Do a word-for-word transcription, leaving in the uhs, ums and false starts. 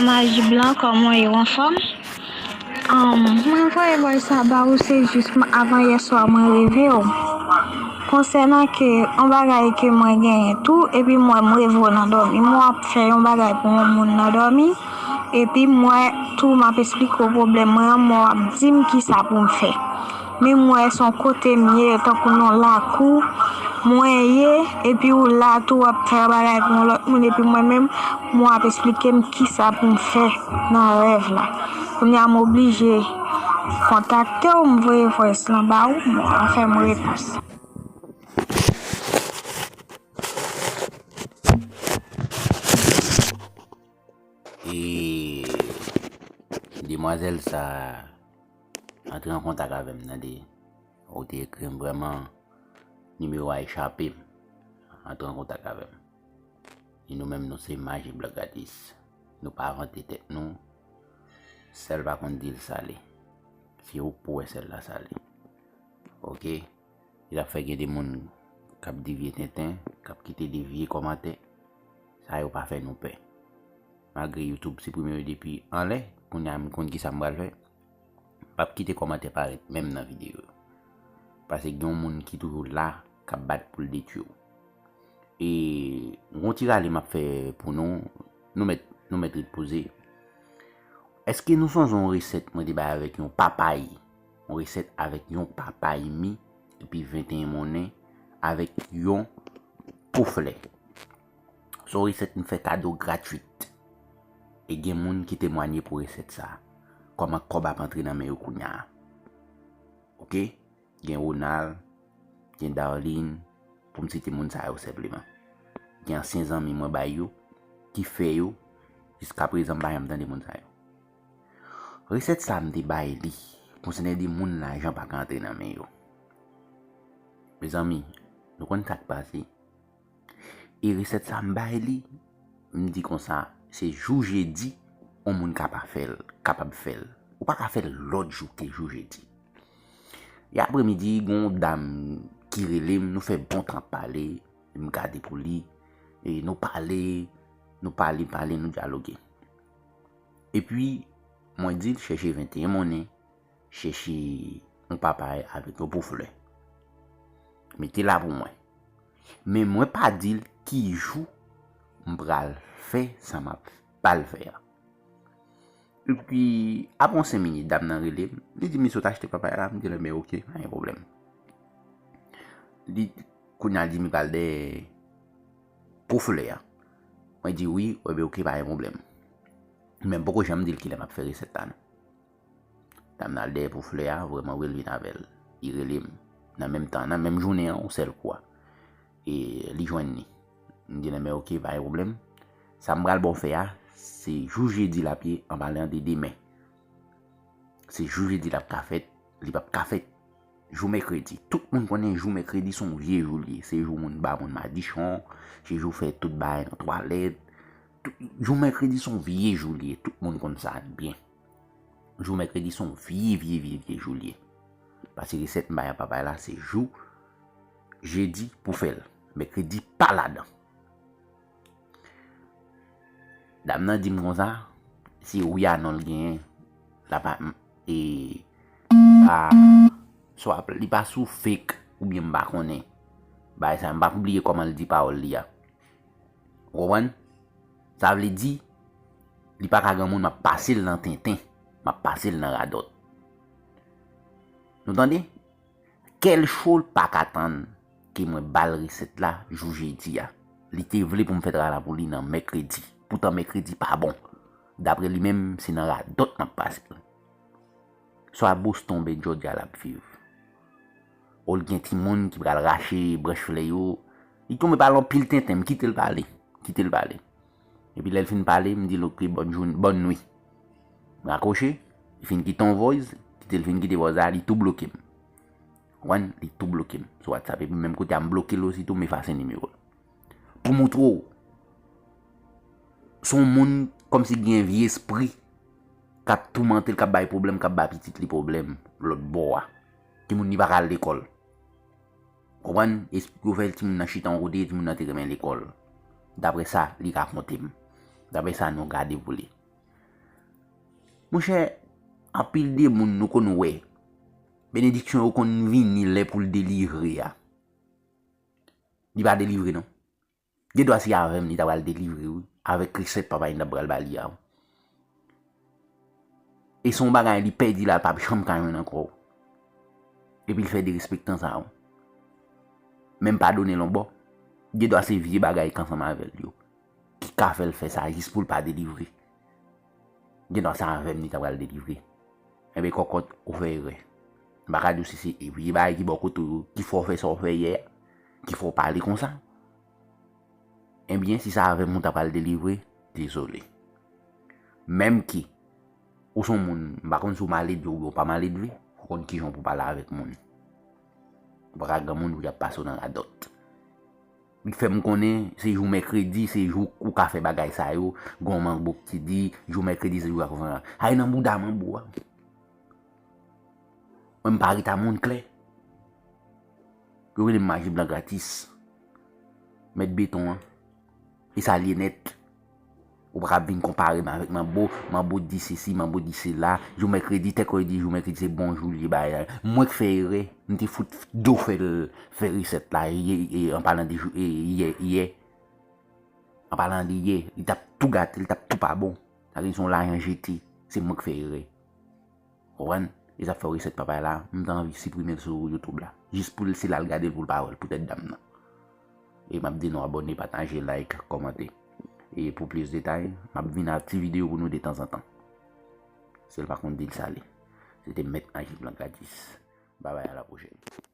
Maji blan, kòman w ye, w anfòm? Anm, mwen voye voice sa ba ou, se jis m-, avan yè swa mwen reve w. Konsènan ke yon bagay ke mwen genyen tou, epi m wè m reve w nan dòmi. M wè w ap fè yon bagay pou yon moun nan dòmi, epi m wè tou m ap esplike w pwoblèm mwen an, m wè w ap di m kisa pou m fè. Men m wè se yon kote m ye, tankou nan lakou mwen ye, epi ou la tou w ap fè yon bagay pou yon lòt moun, epi mwen menm, m wè w ap esplike m kisa pou m fè nan rèv la. Kounye a m oblije kontakte w, m voye voice lan ba ou, m, w fè m repons. E demwazèl sa antre an kontak avè m, tande. Ou te ekri m vrèman, nimewo a echape m. Antre an kontak avè m. E nou menm, nou se Maji Blan Gratis. Nou pa vante tèt nou. Sèl pa konn di l sale. Se ou k pou wè sèl la sale. Oke? Li t ap fè gen de moun k ap di vye tenten, k ap kite de vye kòmantè. Sa yo pa fè nou pè. Malgre YouTube siprime yo depi anlè, kounye a m konn kisa m pral fè. M p ap kite kòmantè parèt menm nan videyo yo. Paske gen yon moun ki toujou la, k ap bat pou l detwi w. E yon ti rale m ap fè pou nou, nou mèt, nou mèt ret poze. Èske nou sonje yon resèt mwen te bay avèk yon papay? Yon resèt avèk yon papay mi, epi venteyen monnen, avèk yon po flè. Se yon resèt m fè kado gratwit. E gen moun ki temwanye pou resèt sa. Kòman kòb ap antre nan men yo kounye a. Oke? Gen Ronald, gen Darline, pou m site moun sa yo senpleman. Gen ansyen zanmi mwen bay yo, ki fè yo, jiska prezan m pa janm tande moun sa yo. Resèt sa m te bay li, konsène de moun lajan pa ka antre nan men yo. Mezanmi, nou konn sa k pase? E resèt sa m bay li, m di konsa, se jou jedi, yon moun ka pa fè l, kapab fè l. Ou pa ka fè l lòt jou ke jou jedi. E apremidi, gen yon dam ki rele m, nou fè bon tan ap pale, m gade pou li, e nou pale, nou pale, pale, nou dyaloge. Epi, mwen di l chèche venteyen monnen, chèche yon papay avèk yon po flè. Mete la pou mwen. Men mwen pa di l ki jou m pral fè sa m ap pral fè a. Epi, apre yon senk minit, dam nan rele m. Li di, "Misye, w t achte papay la?" M di l, "Enben, oke, pa gen pwoblèm." Li, kounye a, li di, "M pral dèyè po flè a." Mwen di, "Wi, enben, oke, pa gen pwoblèm." Men m poko janm di l kilè m ap fè resèt la, non. Dam nan al dèyè po flè a, vrèman, wi, l vin avè l. Li rele m. Nan menm tan, nan menm jounen an, yon sèl kou a. E li jwenn li. M di l, "Enben, oke, pa gen pwoblèm. Sa m pral ba w fè a, se jou jedi l ap ye, an palan de demen. Se jou jedi l ap ka fèt, li p ap ka fèt jou mèkredi." Tout moun konnen jou mèkredi se yon vye jou li ye. Se jou moun ba moun madichon, se jou fè tout bagay nan twalèt. Tout, jou mèkredi se yon vye jou li ye. Tout moun konn sa byen. Jou mèkredi se yon vye, vye, vye, vye jou li ye. Paske resèt m bay a papay la, se jou jedi pou fè l. Mèkredi pa ladan. Dam nan di m konsa, se wi a non l genyen. La pa, e, pa, swa li pa sou fake oubyen m pa konnen. Bagay sa, m pa bliye kòman l di pawòl li a. Ou konprann? Sa vle di, li pa ka gen moun, m ap pase l nan tenten, m ap pase l nan radòt. Nou tande? Kèl Cho pa ka tann ke mwen ba l resèt la jou jedi a. Li te vle pou m fè travay la pou li nan mèkredi. Poutan mèkredi pa bon. Daprè li menm, se nan radòt m ap pase l. Swa Boston oubyen Jòdya l ap viv. Ou l gen timoun ki pral rache branch flè yo. Li tonbe pale anpil tenten, m kite l pale. Kite l pale. Epi lè l fin pale, m di l, "Oke, bòn jounen, bòn nwi." M rakwoche, li fin kite yon voice, kite l fin kite voice la, li tou bloke m. Konprann? Li tou bloke m sou WhatsApp. Epi menm kote a, m bloke l osi tou, m efase nimewo l. Pou moutre w, se yon moun kòmsi gen vye espri k ap toumante l, k ap bay pwoblèm, k ap bay pitit li pwoblèm lòt bò a. Timoun li pa ka al lekòl. Konprann? Espri yo fè timoun nan chita yon kote, timoun nan te renmen lekòl. Daprè sa li rakonte m. Daprè sa nou gade pou li. Monchè, anpil de moun nou konn wè benediksyon yo konn vini lè pou l delivre a. Li pa delivre non. Gen dwa se avè m li ta pral delivre wi. Avèk resèt papa li ta pral ba li a wi. E se yon bagay li pèdi la, l p ap janm ka jwenn ankò. Epi l fè derespektan sa wi. Menm padone l yon bò. Gen dwa se vye bagay k ansanm avè l yo ki ka fè l fè sa jis pou l pa delivre. Gen dwa se avè m li ta pral delivre. Enben kòkòt, ou fè erè. M pa ka di w si se vye bagay ki bò kote w yo ki fè w fè sa w fè yè a, ki fè w pale konsa. Enben si se avè m ou ta pral delivre, dezole. Menm ke ou se yon moun, m pa konn si w maledve oubyen w pa maledve, fò w konn kijan w pou pale avèk moun. Ou pa ka granmoun pou y ap pase w nan radòt. Li fè m konnen se jou mèkredi, se jou ou ka fè bagay sa yo. Gon manbo ki di jou mèkredi se jou a konferans. Ay nan bouda manbo a. Mwen m pa ret a moun klè. Yo rele m maji blan gratis. Mèt beton an. E sa l ye nèt. Ou pa ka vin konpare m avèk manbo, manbo di sesi, manbo di sela. Jou mèkredi, tèt kò di jou mèkredi se bon jou li ye bagay. Mwen k fè erè, m te fout do fè l, fè resèt la, yè, yè, an palan de jou, e, yè, yè. An palan de yè, li t ap tou gate, li t ap tou pa bon. Sa vle di se yon lajan jete, se mwen k fè erè. Konprann? E sa fè resèt papay la, m ta anvi siprime l sou YouTube la. Jis pou l, se la l gade l pou l pa wè l, poutèt dam nan. E m ap di nou abòne, pataje, like, kòmante. E pou plis detay, m ap vin ak ti videyo pou nou detanzantan. Si l pa konn di l sale. Se te Mèt Maji Blan Gratis. Babay, a la pwochèn.